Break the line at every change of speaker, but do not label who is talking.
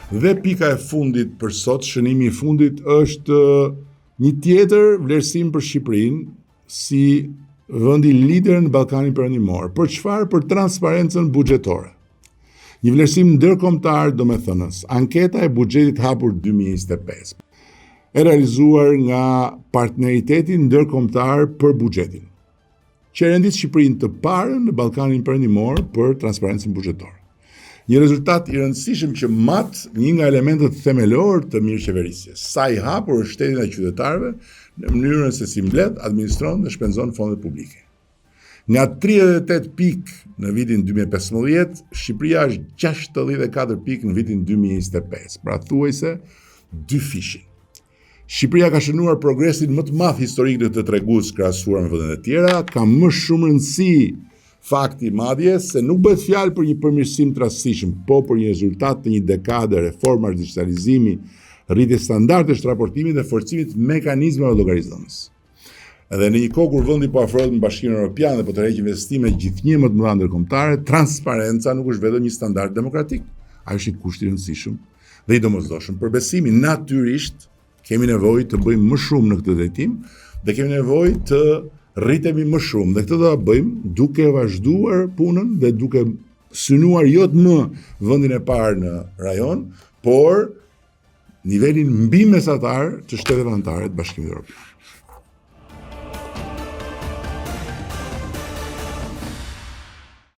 Dhe pika e fundit për sot, shënimi i fundit është një tjetër vlerësim për Shqipërinë si vendi lider në Ballkanin Perëndimor. Për çfarë? Për transparencën buxhetore. Një vlerësim ndërkombëtar domethënës, anketa e buxhetit hapur 2025, e realizuar nga partneriteti ndërkombëtar për buxhetin që e rendit Shqipërinë të parën në Ballkanin Perëndimor për transparencën buxhetore. Një rezultat i rëndësishëm që mat një nga elementët themelorë të mirëqeverisjes, sa i hapur është shteti ndaj qytetarëve në mënyrën se si mbledh, administron dhe shpenzon fondet publike. Nga 38 pikë në vitin 2015, Shqipëria është 64 pikë në vitin 2025, pra thuajse dyfishin. Shqipëria ka shënuar progresin më të madh historik në këtë tregues krahasuar me vendet e tjera, ka më shumë rëndësi fakti madje se nuk bëhet fjalë për një përmirësim të rastësishëm, po për një rezultat të një dekade reformash digitalizimi, rritje standardesh të raportimit dhe forcimit të mekanizmave llogaridhënës. Edhe në një kohë kur vendi po afrohet me Bashkimin Evropian dhe po tërheq investime gjithnjë më të mëdha ndërkombëtare, transparenca nuk është vetëm një standard demokratik, ajo është një kusht i rëndësishëm dhe i domosdoshëm për besimin. Natyrisht, kemi nevojë të bëjmë më shumë në këtë drejtim dhe kemi nevojë të rritemi më shumë dhe këtë do ta bëjmë duke vazhduar punën dhe duke synuar jo të më vendin e parë në rajon, por nivelin mbi mesatar të shteteve anëtare të Bashkimit Evropian.